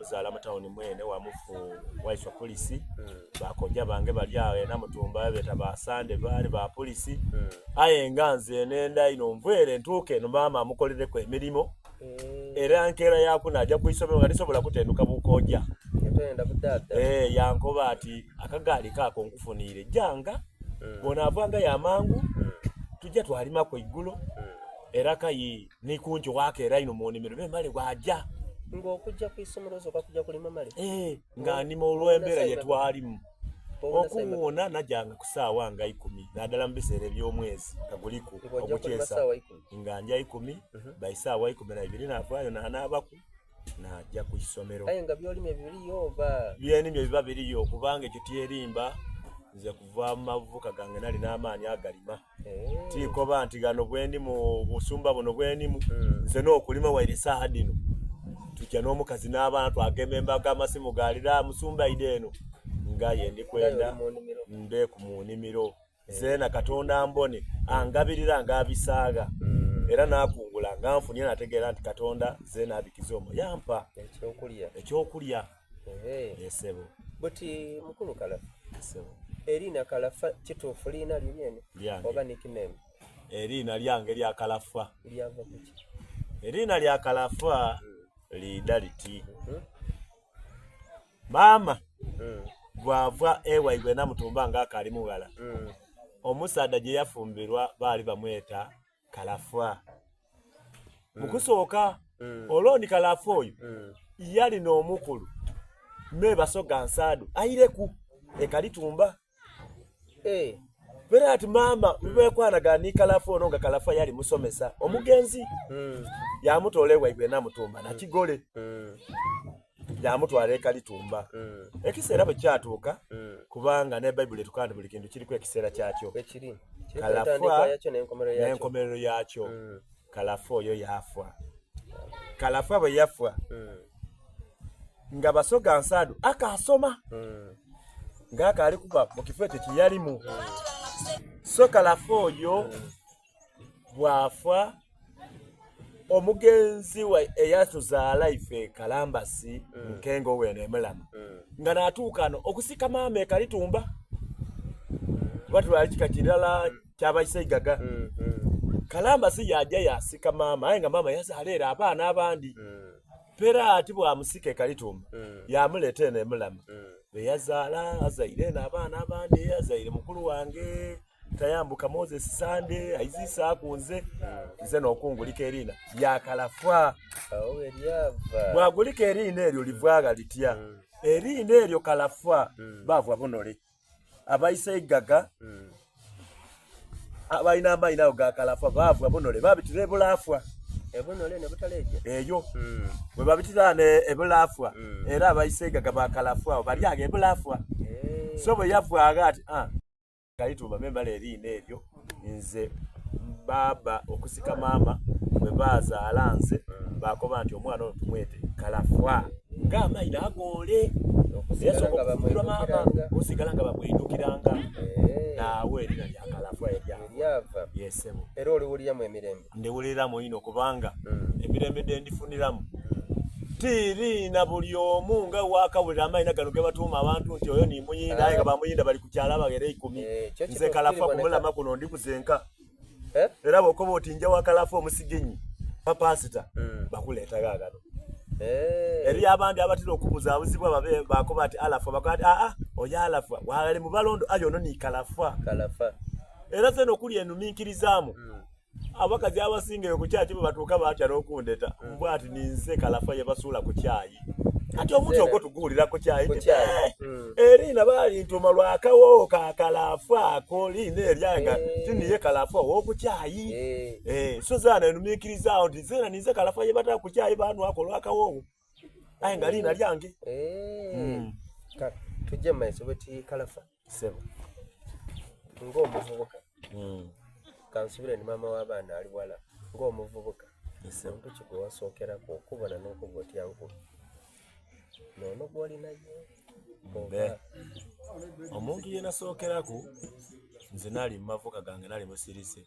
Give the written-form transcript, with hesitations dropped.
bamuzaala mu tawuni mwene wa mufu Waiswa Pulisi. Bakoja bange bali agho e Namutumba bebeeta ba Sande baali ba pulisi. Aye nga nze nenda inho nve ere ntuuke eno maama amukolereku emirimo. Era nkeera yaaku naaja ku isomero nga tisobola kutenduka bukoja. Ee, yankoba ati akagaali kaako nkufuniire janga bw'onaavangayo amangu tujja twalimaku eigulo. Era kayi ni ku nkyo wakeera inho mu nimiro memale waaja. Nga okujja ku isomero osooka kuja kulima male? Ee, nga ndima olw'embeera ye twalimu. Okuwuuna najanga ku saawa nga ikumi naddala mu biseera eby'omwezi nga guliku ogukyesa nga nja ikumi by saawa 12 navaayo nanaabaku naja ku isomero. Aye nga by'olimye biriyo oba? Byenimye biba biriyo kubanga ekyo tyerimba nze kuva mu mavubuka gange nali n'amaani agalima. Tikoba nti ghano bwendi mu busumba buno bwenimu nze n'okulima waire saagha dhino tuja n'omukazi n'abaana twagema embago amasimu gaalira musumba idha eno nga aye ndi kwenda mbeeku mu nimiro zeena Katonda ambone angabirira nga abisaagha era naakungula nga nfunye nategeera nti Katonda zeena abikiza omwo yampa eky'okulya. Ee ssebo. Buti mukulu Kalafa. Ssebo. Eriina Kalafa kituufu liina lyo lyene? Lyange. Oba nickname? Eriina lyange lya Kalafa. Lyava ku ki? Eriina lya Kalafa liidha liti. Maama bw'ava ewaibwe e Namutumba nga akaali mughala, omusaadha gye yafumbirwa baali bamweta Kalafa. Mu kusooka olwo ni Kalafa oyo yali n'omukulu me Basoga Nsaadhu aireku e Kalitumba. Era ati maama bwebekwanagana ni Kalafa ono nga Kalafa yali musomesa omugenzi, yamutoola ewaibwe e Namutumba Nakigole. Yaamutwala e Kalitumba. Ekiseera bwe kyatuuka, kubanga ne Baibuli etukoba nti buli kintu kiriku ekiseera kyakyo, Kalafa n'enkomerero yaakyo. Kalafa oyo yaafa. Kalafa bwe yafa, nga Basoga Nsaadhu akaasoma, nga akaali kuba mu kifo ekyo kye yalimu. So Kalafa oyo bw'afa, omugenzi we eyatuzaala ife Kalambasi Nkenga ow'eno e Mulama nga naatuuka ghano okusika maama e Kalitumba kuba twali kika kirala kya baiseigaga. Kalambasi yaaja yaasika maama aye nga maama yazaala ere abaana abandi. Pera ati bw'amusika e Kalitumba yaamuleeta eno e Mulama. Be yazaala azaire eno abaana abandi, azaire mukulu wange. Tayambuka Moses Sande aiziisaaku nze nze n'okungulika eriina lya Kalafwa. Bwagulika eriina eryo livwagha litya? Eriina eryo Kalafwa baava Bunole abaiseigaga abalina amaina ago ga Kalafwa baava Bunole babitira e Bulafwa. Eyo bwe babitira ghano e Bulafwa era abaiseigaga ba Kalafwa abo bali agho e Bulafwa. So bwe yavwagho ati ah. Kalitumba memale eriina eryo nze bbaabba okusika maama bwe baazaala nze baakoba nti omwana ono tumwete Kalafwa nga amaina agoole eyasooka okufumbirwa maama osigala nga bamwidhukiranga naagho eriina lya Kalafwa eryava. Yee ssebo. Era oliwuliramu emirembe? Ndiwuliramu inho kubanga emirembe dhe ndifuniramu tiri na buli omu nga wakawulira amaina gano ge batuuma abantu nti oyo ni Muyinda aye nga ba Muyinda bali ku kyalo abaghera eikumi. Nze Kalafwa ku mulama kuno ndi kuzenka. Era bw'okoba oti nja wa Kalafwa omusiginyi oba paasita bakuleeta ghaghano. Eriyo abandi abatera okubuzaabuzibwa babe bakoba ati Alafwa bakoba ati aa oyo Alafwa waghale mu balondo aye ono ni Kalafwa. Era zeena okuli enuminkirizaamu Abakazi abasinga eyo ku kyayi bwe batuuka batya n'okundheta mbu ati ninze Kalafa ye basuula ku kyayi. Kati omuti ogwo tuguwulira ku kyayi nti eriina baalintuuma lwa kawoowo ka Kalafa ako liina eryange nga ti niye Kalafa ow'oku kyayi. So zeena nenuminkiriza agho nti zeena ninze Kalafa ye bata ku kyayi baanhwaku olw'akawoowo aye nga liina lyange. Kale tuje mu maiso bweti Kalafa. Ssebo. Ng'omuvubuka kansubire ni maama w'abaana ali wala, ng'omuvubuka muntu ki gwe wasookeraku okubona n'okuba otya nku n'ono gw'oli naye oba? Omuntu ye nasookeraku nze nali mu mavuka gange nali musirise.